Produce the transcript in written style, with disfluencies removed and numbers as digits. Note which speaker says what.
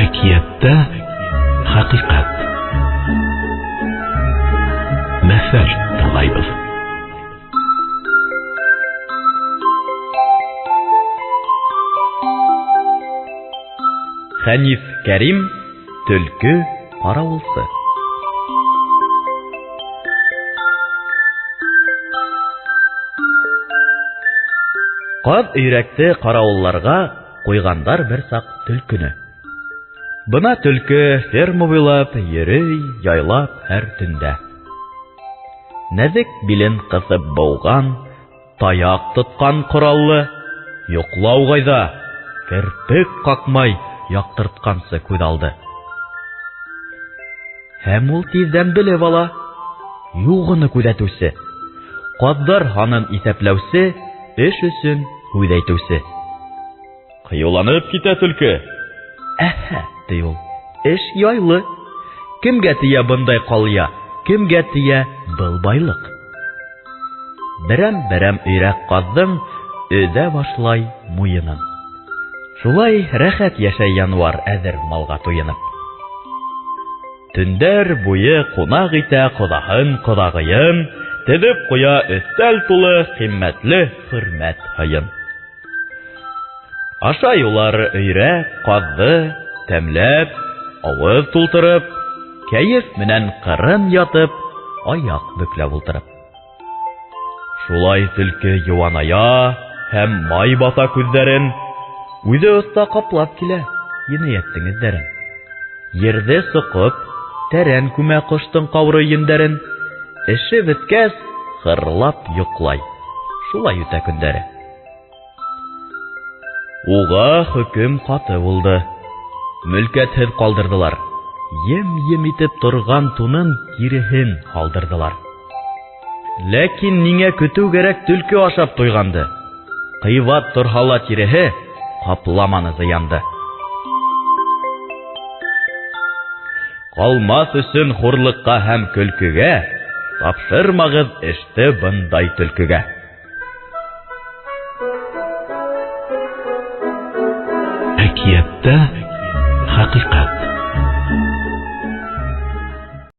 Speaker 1: Әкиәттә хәҡиҡәт. Мәҫәл тыңлайбыҙ.
Speaker 2: Хәниф Кәрим, Төлкө ҡарауылсы. Ҡаҙ өйрәкте ҡарауылларға ҡуйғандар бер саҡ төлкөнө. Бына төлкө ферма буйлап йөрөй, яйлап һәр төндә. Нәҙек билен ҡыҫып быуған, таяҡ тотҡан ҡораллы, йоҡлау ҡайҙа, керпек ҡаҡмай яҡтыртҡансы күҙ алды. Һәм ул тиҙҙән белеп ала, юҡ уны күҙәтеүсе, ҡаҙҙар һанын иҫәпләүсе, эш өсөн һүҙ әйтеүсе. Ҡыйыуланып китә төлкө. Әһә, ти ул, эш яйлы. Кемгә тейә бындай ҡалъя, кемгә тейә был байлыҡ? Берәм-берәм өйрәк ҡаҙҙың өҙә башлай муйынын. Шулай рәхәт йәшәй януар әҙер малға туйынып. Төндәр буйы ҡунаҡ итә ҡоҙаһын, ҡоҙағыйын, теҙеп ҡуя өҫтәл тулы ҡиммәтле хөрмәт һыйын. Ашай улар өйрәк, ҡаҙҙы, тәмләп, ауыҙ тултырып, кәйеф менән ҡырын ятып, аяҡ бөкләп ултырып. Шулай төлкө йыуаная һәм май баҫа күҙҙәрен, үҙе оҫта ҡаплап килә енәйәттең эҙҙәрен. Ерҙе соҡоп, тәрән күмә ҡоштоң ҡаурый йөндәрен, эше бөткәс, хырлап йоҡлай. Шулай үтә көндәре. Уға хөкөм ҡаты булды. Мөлкәтһеҙ ҡалдырҙылар. Ем-ем итеп торған тунын тиреһен һалдырҙылар. Ләкин ниңә көтөү кәрәк төлкө ашап туйғанды? Ҡыйбат торһа ла тиреһе ҡапламаны зыянды. Ҡалмаҫ өсөн хурлыҡҡа һәм көлкөгә, тапшырмағыҙ эште бындай төлкөгә.
Speaker 1: Әкиәттә хәҡиҡәт.